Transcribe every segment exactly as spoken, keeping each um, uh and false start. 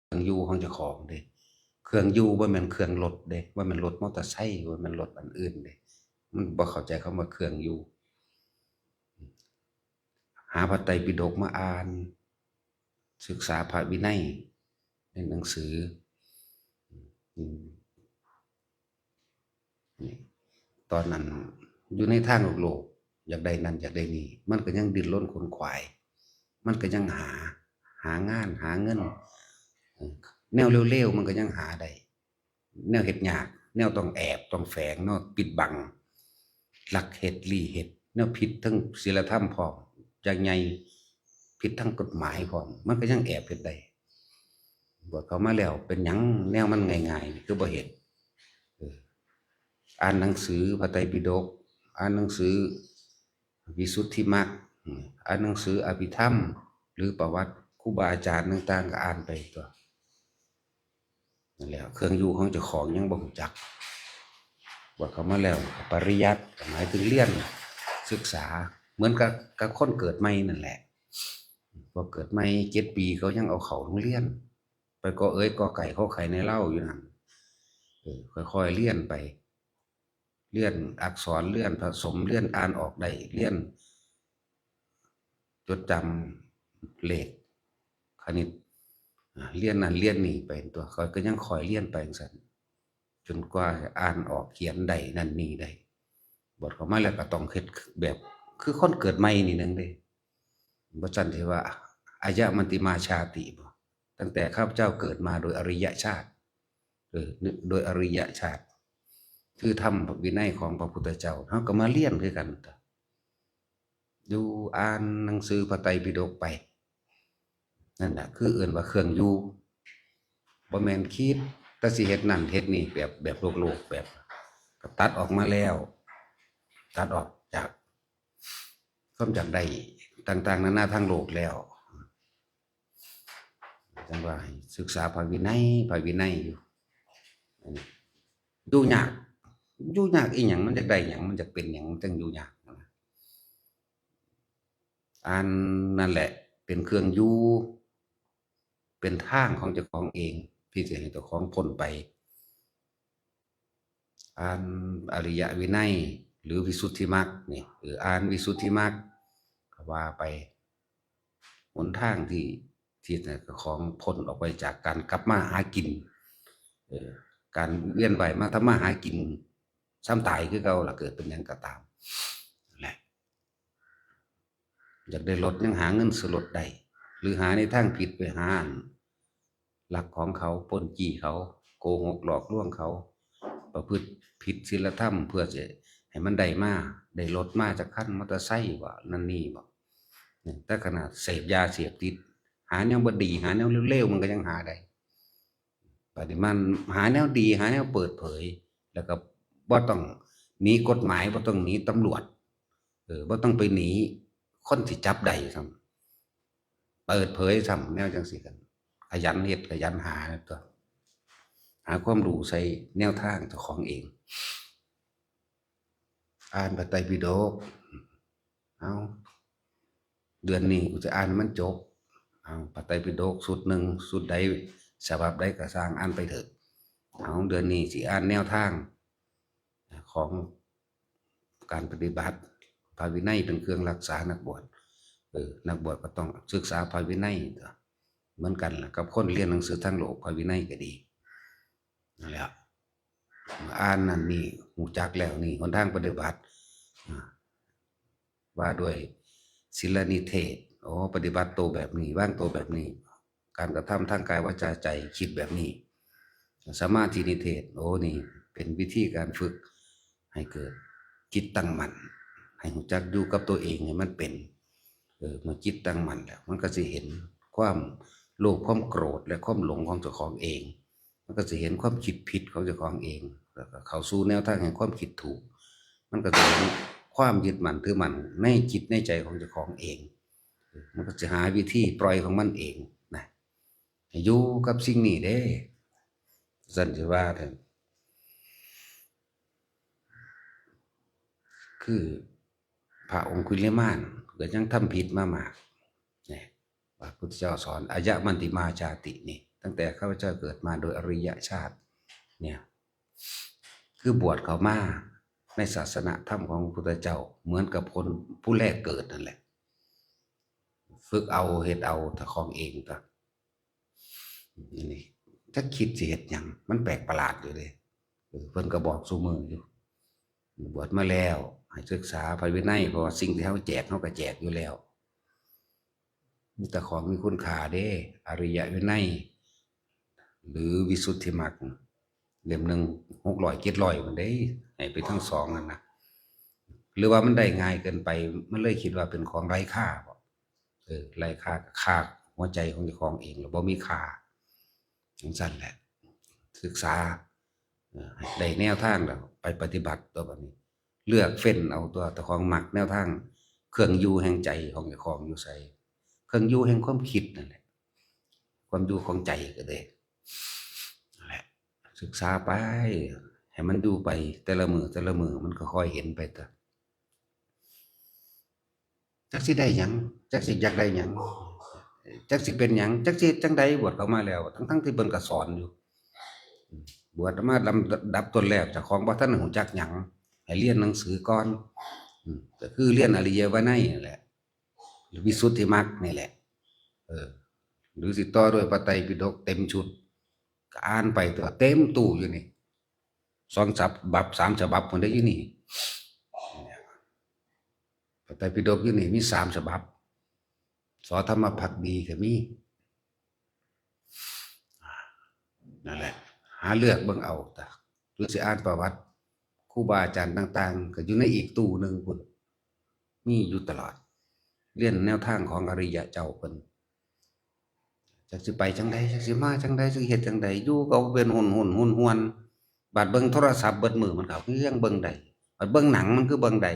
รื่องอยู่ของเจ้าของเด้ เครื่องอยู่บ่แม่นเครื่องรถเด้ บ่แม่นรถมอเตอร์ไซค์ บ่แม่นรถอันอื่นเด้ มันบ่เข้าใจคำว่าเครื่องอยู่ หาพระไตรปิฎกมาอ่าน ศึกษาพระวินัยในหนังสือ อืม นี่ ตอนนั้นอยู่ในทางโลกๆ อยากได้นั่นอยากได้นี่ มันก็ยังดิ้นรนขนขวาย มันก็ยังหา หางาน หาเงิน เออ แนวเลวๆ มันก็ยังหาได้ แนวเฮ็ดยาก แนวต้องแอบ ต้องแฝง แนวปิดบัง ลักเฮ็ด ลี้เฮ็ด แนวผิดทั้งศีลธรรมพร้อม อย่างใหญ่ ผิดทั้งกฎหมายพร้อม มันก็ยังแอบเฮ็ดได้ บวชเข้ามาแล้วเป็นหยังแนวมันง่ายๆ คือบ่เฮ็ด เออ อ่านหนังสือพระไตรปิฎก อ่านหนังสือวิสุทธิมรรค อืม อ่านหนังสืออภิธรรม หรือประวัติครูบาอาจารย์ต่างๆ ก็อ่านไปตัว นั่นแหละ เครื่องอยู่ของเจ้าของยังบ่รู้จัก บวชเข้ามาแล้ว ปริยัติก็หมายถึงเรียนศึกษา เหมือนกับ กับคนเกิดใหม่นั่นแหละ พอเกิดใหม่เจ็ดปีเขายังเอาเข้าโรงเรียน ไปกอเอ๋ยกอไก่ขอไข่ในเล่าอยู่นั่น เออ ค่อยๆ เรียนไป เรียนอักษร เรียนผสม เรียนอ่านออกได้ เรียนจดจำเลขคณิต อ่า เรียนนั่นเรียนนี่ไปตัว ข้อยก็ยังค่อยเรียนไปจั่งซั้น จนกว่าอ่านออกเขียนได้นั่นนี่ได้ บวชเข้ามาแล้วก็ต้องเฮ็ดแบบ คือคนเกิดใหม่นี่หนึ่งเด้ บ่ซั่นสิว่า อายะมันติมาชาติบ่ ตั้งแต่ข้าพเจ้าเกิดมาโดยอริยชาติ เออ โดยอริยชาติ คือธรรมวินัยของพระพุทธเจ้า เฮาก็มาเรียนคือกัน อยู่อ่านหนังสือพระไตรปิฎกไป นั่นน่ะ คือเอิ้นว่าเครื่องอยู่ บ่แม่นคิดแต่สิเฮ็ดนั่นเฮ็ดนี่แบบ แบบโลกๆ แบบ ก็ตัดออกมาแล้ว ตัดออกจากความอยากได้ต่างๆ นานาทางโลกแล้ว จั่งว่าให้ศึกษาพระวินัย พระวินัยอยู่ อยู่ยาก อยู่ยากอีหยัง มันอยากได้หยัง มันอยากเป็นหยัง มันจั่งอยู่ยากนะ อันนั่นแหละ เป็นเครื่องอยู่ เป็นทางของเจ้าของเอง ที่จะให้เจ้าของพ้นไป อ่านอริยวินัย หรือวิสุทธิมรรคนี่ เออ อ่านวิสุทธิมรรค ก็ว่าไป หนทางที่ ที่จะของพ้นออกไปจากการกลับมาหากิน เออ การเวียนว่ายมาทำมาหากิน ซ้ำตายคือเก่าล่ะ เกิดเป็นหยังก็ตาม นั่นแหละ อยากได้รถยังหาเงินซื้อรถได้ หรือหาในทางผิดไปหาอันลักของเขา ปล้นจี้เขา โกหกหลอกลวงเขา ประพฤติผิดศีลธรรมเพื่อจะให้มันได้มา ได้รถมาจักคัน มอเตอร์ไซค์บ่ นั่นนี่บ่ เนี่ย แต่ขนาดเสพยาเสพติด หาแนวบ่ดี หาแนวเลวๆ มันก็ยังหาได้ ปฏิมาหาแนวดี หาแนวเปิดเผย แล้วก็บ่ต้องหนีกฎหมาย บ่ต้องหนีตำรวจ เออ บ่ต้องไปหนีคนที่จับได้ซ้ำ เปิดเผยซ้ำ แนวจั่งซี้กัน ขยันเฮ็ด ขยันหาตัว หาความรู้ใส่แนวทางเจ้าของเอง อ่านพระไตรปิฎก เอา เดือนนี้กูจะอ่านให้มันจบ เอา พระไตรปิฎกชุดหนึ่ง ชุดใด ฉบับใดก็ซ่าง อ่านไปเถอะ เอา เดือนนี้สิอ่านแนวทาง ของการปฏิบัติ พระวินัยเป็นเครื่องรักษานักบวช เออ นักบวชก็ต้องศึกษาพระวินัย เหมือนกันล่ะ กับคนเรียนหนังสือทางโลก พระวินัยก็ดี นั่นแหละ อ่านนั่นนี่ รู้จักแล้วนี่ หนทางปฏิบัติ อ่า ว่าด้วยศีลนิเทศ โอ้ ปฏิบัติตัวแบบนี้ วางตัวแบบนี้ การกระทำทางกายวาจาใจ คิดแบบนี้ สมาธินิเทศ โอ้ นี่เป็นวิธีการฝึกให้เกิดจิตตั้งมั่น ให้รู้จักอยู่กับตัวเองให้มันเป็น เออ เมื่อจิตตั้งมั่นแล้ว มันก็สิเห็นความโลภ ความโกรธ และความหลงของเจ้าของเอง มันก็สิเห็นความคิดผิดของเจ้าของเอง แล้วก็เข้าสู่แนวทางแห่งความคิดถูก มันก็สิเห็นความยึดมั่นถือมั่นในจิตในใจของเจ้าของเอง เออ มันก็สิหาวิธีปล่อยของมันเองนะ ให้อยู่กับสิ่งนี้เด้ ซั่นสิว่าเถอะ คือพระองคุลิมานก็ยังทำผิดมามาก เนี่ย พระพุทธเจ้าสอน อายะมันติมาชาตินี่ ตั้งแต่ข้าพเจ้าเกิดมาโดยอริยชาติ เนี่ย คือบวชเข้ามาในศาสนธรรมของพระพุทธเจ้า เหมือนกับคนผู้แรกเกิดนั่นแหละ ฝึกเอาเฮ็ดเอาแต่ของเองตะนี่จักคิดสิเฮ็ดหยัง มันแปลกประหลาดอยู่เลยเพิ่นก็บอกสู่มืออยู่ บวชมาแล้วให้ศึกษาพระวินัย เพราะว่าสิ่งที่เขาแจกเขาก็แจกอยู่แล้ว มีแต่ของมีคุณค่าเด้ อริยวินัย หรือวิสุทธิมรรค เล่มหนึ่งหกร้อยเจ็ดร้อยมันได้ ให้ไปทั้งสองนั่นนะ หรือว่ามันได้ง่ายเกินไป มันเลยคิดว่าเป็นของไร้ค่าบ่เออไร้ค่าค่าหัวใจของเจ้าของเองแล้วบ่มีค่าจังซั่นแหละ ศึกษาได้แนวทางแล้วไปปฏิบัติตัวบัดนี้ เลือกเฟ้นเอาตัวเจ้าของมักแนวทาง เครื่องอยู่แห่งใจของเจ้าของอยู่ไส เครื่องอยู่แห่งความคิดนั่นแหละ ความอยู่ของใจก็เลยนั่นแหละ ศึกษาไป ให้มันอยู่ไปแต่ละมือแต่ละมือมันก็ค่อยเห็นไปตัวจักสิได้หยังจักสิอยากได้หยังจักสิเป็นหยังจักสิจังใดบวชเข้ามาแล้ว ทั้งทั้งที่เพิ่นก็สอนอยู่ บวชมาดับดับตนแล้วเจ้าของบ่ทันรู้จักหยังให้เรียนหนังสือก่อนก็คือเรียนอริยวินัยนั่นแหละ หรือวิสุทธิมรรคนี่แหละ เออ หรือสิต่อด้วยพระไตรปิฎกเต็มชุด ก็อ่านไปตัวเต็มตู้อยู่นี่ สองฉบับสามฉบับคนได้อยู่นี่ พระไตรปิฎกอยู่นี่มีสามฉบับ สอธรรมภักดีก็มี นั่นแหละ หาเลือกเบิ่งเอาตะหรือสิอ่านประวัติครูบาอาจารย์ต่างๆ ก็อยู่ในอีกตู้หนึ่งพุ้นมีอยู่ตลอด เรียนแนวทางของอริยะเจ้าเพิ่นจักสิไปจังใดจักสิมาจังใดจักเฮ็ดจังใดอยู่ก็เป็นหุ่นหุ่นหุ่นหวนบัดเบิ่งโทรศัพท์เบิดมือมันก็ยังเบิ่งได้บัดเบิ่งหนังมันคือเบิ่งได้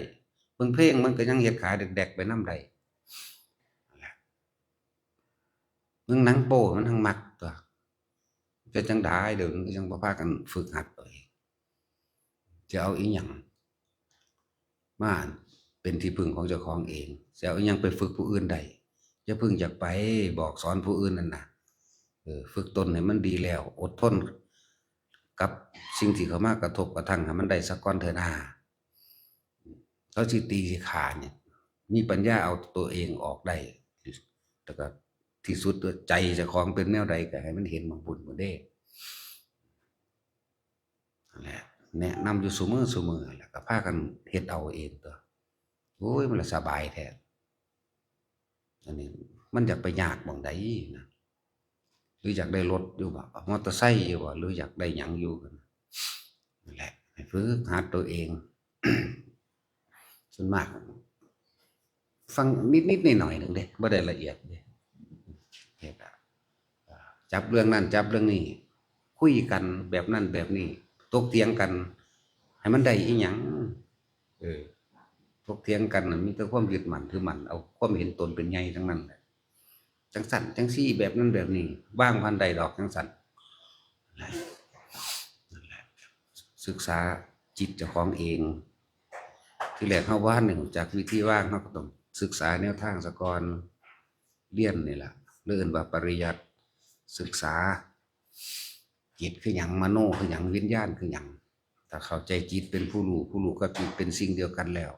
เบิ่งเพลงมันก็ยังเฮ็ดขาแดกๆไปนำได้ เบิ่งหนังโป้มันทั้งมักตัวจะจังได้เดี๋ยวนี้ยังบ่พากันฝึกหัดตัวเองจะเอาอีหยังมาเป็นที่พึ่งของเจ้าของเองจะเอาอีหยังไปฝึกผู้อื่นได้จะพึ่งอยากไปบอกสอนผู้อื่นนั่นนะเออฝึกตนให้มันดีแล้ว อดทนกับสิ่งที่เข้ามากระทบกระทั่งให้มันได้สักก้อนเถอะนาเขาสิตีสิขาเนี่ย มีปัญญาเอาตัวเองออกได้ แล้วก็ที่สุดใจเจ้าของเป็นแนวใดก็ให้มันเห็นบางบุญบางเด้นั่นแหละแนะนำอยู่เสมอเสมอแล้วก็พากันเฮ็ดเอาเองตัวโอ้ยมันละสบายแท้อันนี้มันอยากไปยากบางใดนะหรืออยากได้รถอยู่บ่มอเตอร์ไซค์อยู่บ่หรืออยากได้หยังอยู่กันนั่นแหละให้ฝึกหัดตัวเอง ส่วนมาก ฟังนิดๆหน่อยๆหนึ่งเด้บ่ได้ละเอียดเด้เฮ็ดอะจับเรื่องนั้นจับเรื่องนี้ คุยกันแบบนั้นแบบนี้ตกเถียงกัน ให้มันได้อีหยังเออตกเถียงกันน่ะมีแต่ความยึดมั่นถือมั่นเอาความเห็นตนเป็นใหญ่ทั้งนั้นแหละจังสั่นจังซี่แบบนั้นแบบนี้วางพันใดดอกจังสั่นนั่นแหละศึกษาจิตเจ้าของเอง ที่แรกเฮาบ่ทันได้รู้จักวิธีวางเฮาก็ต้องศึกษาแนวทางซะก่อนเรียนนี่ล่ะเรียนว่าปริยัติศึกษาจิตคือหยังมโนคือหยังวิญญาณคือหยังถ้าเข้าใจจิตเป็นผู้รู้ผู้รู้กับจิตเป็นสิ่งเดียวกันแล้ว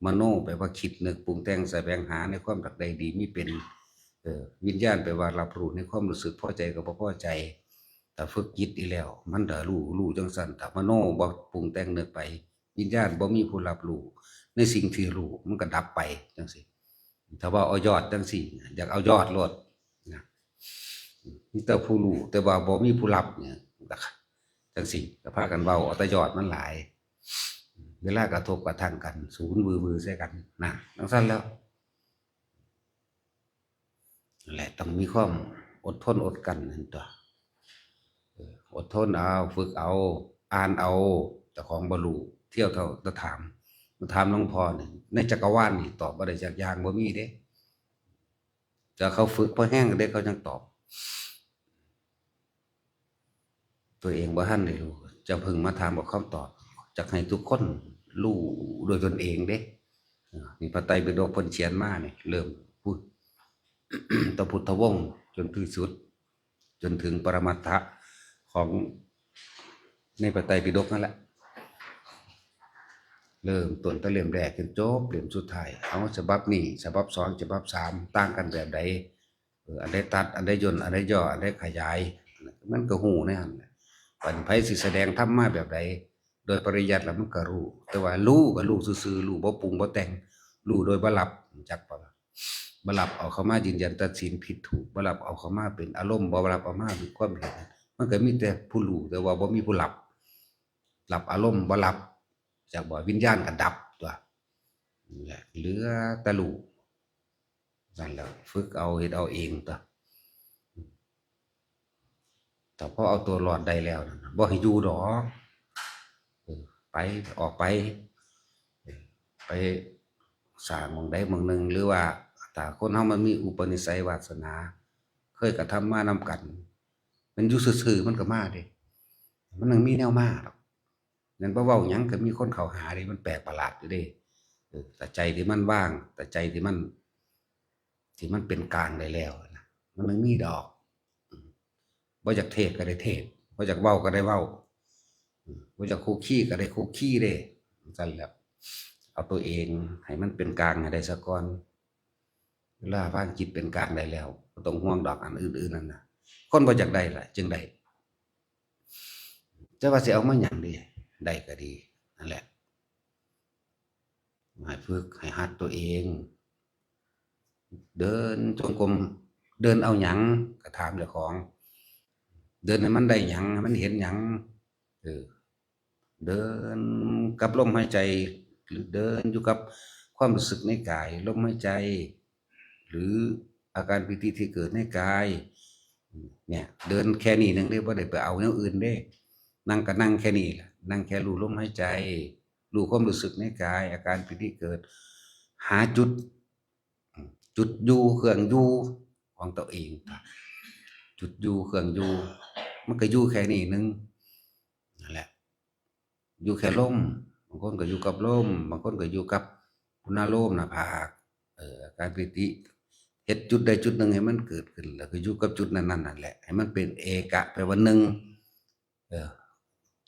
มโนแปลว่าคิดนึกปรุงแต่งแสวงหาในความอยากได้ดีมีเป็นเอ่อวิญญาณแปลว่ารับรู้ในความรู้สึกพอใจกับบ่พอใจ ถ้าฝึกจิตอีกแล้วมันจะรู้รู้จังซั่นถ้ามโนบ่ปรุงแต่งนึกไปวิญญาณบ่มีผู้รับรู้ในสิ่งที่รู้มันก็ดับไปจังซี่ถ้าว่าเอายอดจังซี่อยากเอายอดโลดนะมีแต่ผู้รู้แต่ว่าบ่มีผู้รับเนี่ยจังซี่ก็พากันเว้าเอาแต่ยอดมันหลาย เวลากระทบกระทั่งกันศูนย์วือวือใส่กันนะจังซั่นแล้ว นั่นแหละต้องมีความอดทนอดกลั้นนั่นตัวเอออดทนเอาฝึกเอาอ่านเอาเจ้าของบ่รู้เที่ยวเท่าแต่ถามมาถามหลวงพ่อนี่ในจักรวาลนี่ตอบบ่ได้จักอย่างบ่มีเด้แต่เขาฝึกพอแฮงเด้เขาจั่งตอบ ตัวเองบ่ทันได้รู้จะเพิ่งมาถามเอาคำตอบจักให้ทุกคนรู้ด้วยตนเองเด้เออนี่พระไตรปิฎกเพิ่นเขียนมานี่เริ่มพุทธ ตพุทธวงศ์จนที่สุด จนถึงปรมัตถะของในพระไตรปิฎกนั่นแหละ เริ่มต้นแต่เล่มแรกจนจบเล่มสุดท้าย เอาฉบับนี้ ฉบับสอง ฉบับสาม ต่างกันแบบใด เออ อันใดตัด อันใดย่น อันใดย่อ อันใดขยาย มันก็ฮู้ในหั่นแหละ บัดนี้ไผสิแสดงธรรมมาแบบใด โดยปริยัติแล้วมันก็รู้ แต่ว่ารู้ก็รู้ซื่อๆ รู้บ่ปรุงบ่แต่ง รู้โดยบ่รับ จักบ่ล่ะ บ่รับเอาเข้ามายืนยันตัดสินผิดถูก บ่รับเอาเข้ามาเป็นอารมณ์ บ่รับเอามาเป็นความเห็น มันก็มีแต่ผู้รู้ แต่ว่าบ่มีผู้รับ รับอารมณ์บ่รับ จักบ่ วิญญาณก็ดับตั๊ว นั่นแหละ เหลือแต่รู้ นั่นแหละ ฝึกเอา เฮ็ดเอาเองตั๊ว แต่พอเอาตัวรอดได้แล้วนั่นน่ะ บ่ให้อยู่ดอก เออ ไป ออกไป เออ ไปสร้างหม่องใดหม่องหนึ่ง หรือว่าถ้าคนเฮามันมีอุปนิสัยวาสนา เคยกระทำมานำกัน มันอยู่ซื่อๆ มันก็มาเด้ มันต้องมีแนวมาดอก นั่นบ่เว้าหยังก็มีคนเข้าหาเด้ มันแปลกประหลาดอยู่เด้ เออ แต่ใจที่มันว่าง แต่ใจที่มัน ที่มันเป็นกลางได้แล้วนะ มันต้องมีดอก อืม บ่อยากเทศก็ได้เทศ บ่อยากเว้าก็ได้เว้า อืม บ่อยากคุกคีก็ได้คุกคีเด้ จั่งซั้นแหล้ว เอาตัวเองให้มันเป็นกลางให้ได้ซะก่อน เวลาพาจิตเป็นกลางได้แล้ว บ่ต้องห่วงดอกอันอื่นๆ นั่นน่ะ คนบ่อยากได้ล่ะ จึงได้ แต่ว่าสิเอามาหยังดี ได้ก็ดี นั่นแหละ ให้ฝึก ให้หัดตัวเอง เดินจงกรม เดินเอาหยัง ก็ถามเจ้าของ เดินให้มันได้หยัง ให้มันเห็นหยัง เออ เดินกับลมหายใจ หรือเดินอยู่กับความรู้สึกในกาย ลมหายใจ หรืออาการปีติที่เกิดในกาย เนี่ย เดินแค่นี้หนึ่งเด้ บ่ได้ไปเอาแนวอื่นเด้ นั่งก็นั่งแค่นี้ล่ะ นั่งแค่รู้ลมหายใจ รู้ความรู้สึกในกาย อาการปีติเกิด หาจุด จุดอยู่ เครื่องอยู่ของตัวเอง จุดอยู่ เครื่องอยู่ มันก็อยู่แค่นี้หนึ่ง นั่นแหละ อยู่แค่ลม บางคนก็อยู่กับลม บางคนก็อยู่กับอุณาโลมหน้าผาก เออ อาการปีติ เฮ็ดจุดใดจุดหนึ่งให้มันเกิดขึ้น แล้วก็อยู่กับจุดนั้นๆ นั่นแหละ ให้มันเป็นเอกะ แปลว่าหนึ่ง เออ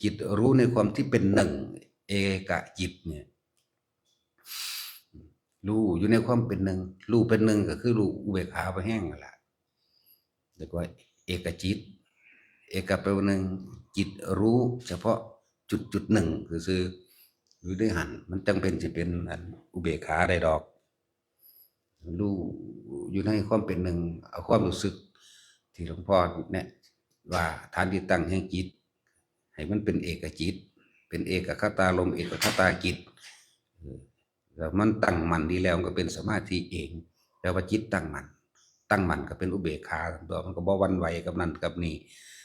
จิตรู้ในความที่เป็นหนึ่ง เอกะจิตเนี่ย รู้อยู่ในความเป็นหนึ่ง รู้เป็นหนึ่งก็คือรู้อุเบกขาบ่แห้งนั่นแหละ เรียกว่าเอกจิต เอกะแปลว่าหนึ่ง จิตรู้เฉพาะจุดจุดหนึ่งซื่อๆ อยู่ในหั่น มันจั่งเป็นสิเป็นอันอุเบกขาได้ดอก รู้อยู่ในความเป็นหนึ่ง เอาความรู้สึกที่หลวงพ่อแนะว่าฐานที่ตั้งแห่งจิต ให้มันเป็นเอกจิต เป็นเอกคตารมณ์ เอกคตาจิต เออ แล้วมันตั้งมั่นดีแล้ว มันก็เป็นสมาธิเอง แปลว่าจิตตั้งมั่น ตั้งมั่นก็เป็นอุเบกขา ตัวมันก็บ่หวั่นไหวกับนั่นกับนี่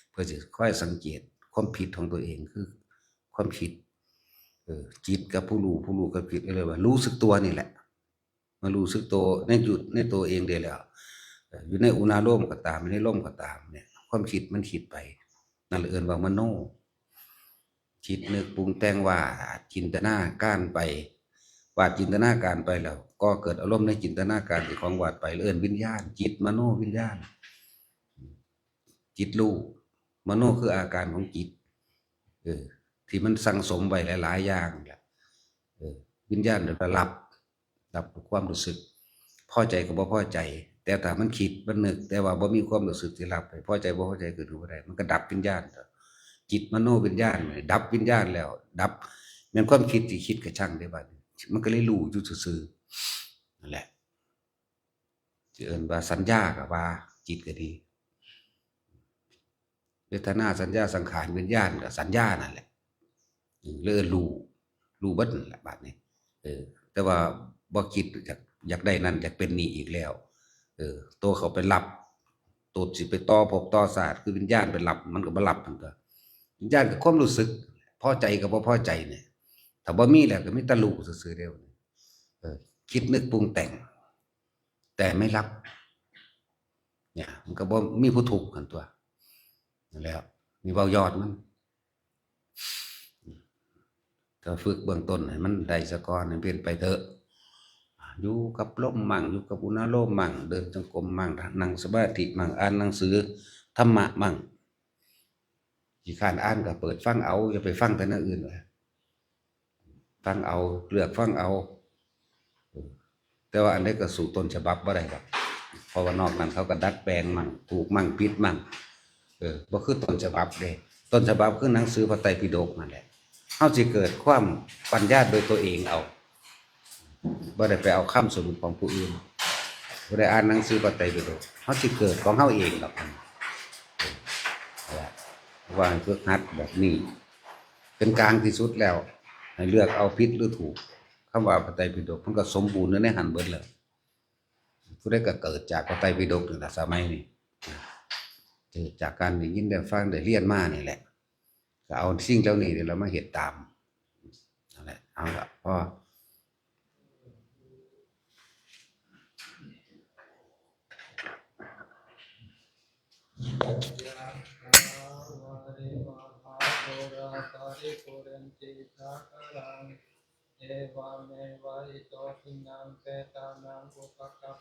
เพื่อจะคอยสังเกตความผิดของตัวเอง คือความคิด เออ จิตกับผู้รู้ ผู้รู้กับจิต เรียกว่ารู้สึกตัวนี่แหละ มารู้สึกตัวในจุดในตัวเองได้แล้ว เออ อยู่ในอุณาโลมก็ตาม อยู่ในลมก็ตามเนี่ย ความคิดมันคิดไป นั่นเอิ้นว่ามโน คิดนึกปรุงแต่งวาดจินตนาการไป วาดจินตนาการไปแล้ว ก็เกิดอารมณ์ในจินตนาการที่ของวาดไป เอิ้นวิญญาณ จิตมโนวิญญาณ จิตรู้ มโนคืออาการของจิต เออ ที่มันสั่งสมไว้หลายๆ อย่างแหละ เออ วิญญาณระรับ รับความรู้สึก พอใจกับบ่พอใจ แต่ถ้ามันคิด มันนึก แต่ว่าบ่มีความรู้สึกที่รับ พอใจบ่พอใจเกิดขึ้นบ่ได้ มันก็ดับวิญญาณ จิตมโนวิญญาณ ดับวิญญาณแล้ว ดับ แม่นความคิดที่คิดก็ช่างได้บัดนี้ มันก็เลยรู้อยู่ซื่อๆ นั่นแหละ สิเอิ้นว่าสัญญาก็ว่า จิตก็ดี เวทนา สัญญา สังขาร วิญญาณก็สัญญานั่นแหละ อืม เลยรู้ รู้เบิดนั่นแหละบัดนี้ เออ แต่ว่าบ่คิดอยาก อยากได้นั่น อยากเป็นนี่อีกแล้ว เออ ตัวเขาไปรับ ตัวสิไปต่อภพต่อชาติ คือวิญญาณไปรับ มันก็บ่รับมันก็ วิญญาณก็ความรู้สึก พอใจกับบ่พอใจเนี่ย ถ้าบ่มีแล้วก็มีแต่รู้ซื่อๆ เด้อ เออ คิดนึกปรุงแต่ง แต่ไม่รับ เนี่ย มันก็บ่มีผู้ทุกข์หั่นตั๊ว นั่นแหละ นี่เว้ายอดมัน ก็ฝึกเบื้องต้นให้มันได้ซะก่อน ให้เป็นไปเถอะ อยู่กับลมมั่ง อยู่กับอุณาโลมมั่ง เดินจงกรมมั่ง นั่งสมาธิมั่ง อ่านหนังสือ ธรรมะมั่ง ขี้คร้านอ่านก็เปิดฟังเอา อย่าไปฟังแต่แนวอื่นวะ ฟังเอา เลือกฟังเอา แต่ว่าอันใดก็สู้ต้นฉบับบ่ได้ดอก เพราะว่านอกนั้นเขาก็ดัดแปลงมั่ง ถูกมั่ง ผิดมั่ง เออ บ่คือต้นฉบับเด้ ต้นฉบับคือหนังสือพระไตรปิฎกนั่นแหละ เฮาสิเกิดความปัญญาโดยตัวเองเอา บ่ได้ไปเอาคำสรุปของผู้อื่น บ่ได้อ่านหนังสือพระไตรปิฎก เฮาสิเกิดของเฮาเองดอก ว่าให้ฝึกหัดแบบนี้ เป็นกลางที่สุดแล้ว ให้เลือกเอาผิดหรือถูก คำว่าพระไตรปิฎกมันก็สมบูรณ์อยู่ในหั้นเบิดแล้ว ผู้ใดก็เกิดจากพระไตรปิฎกนี่ล่ะ สมัยนี้ เกิดจากการได้ยินได้ฟังได้เรียนมานี่แหละ ก็เอาสิ่งเหล่านี้นี่ล่ะมาเฮ็ดตาม นั่นแหละ เอาละ พอ ยะถาวาริวะหาปูราปริปูเรนติสาคารัง เอวะเมวะอิโตทินังเปตานังอุปกัป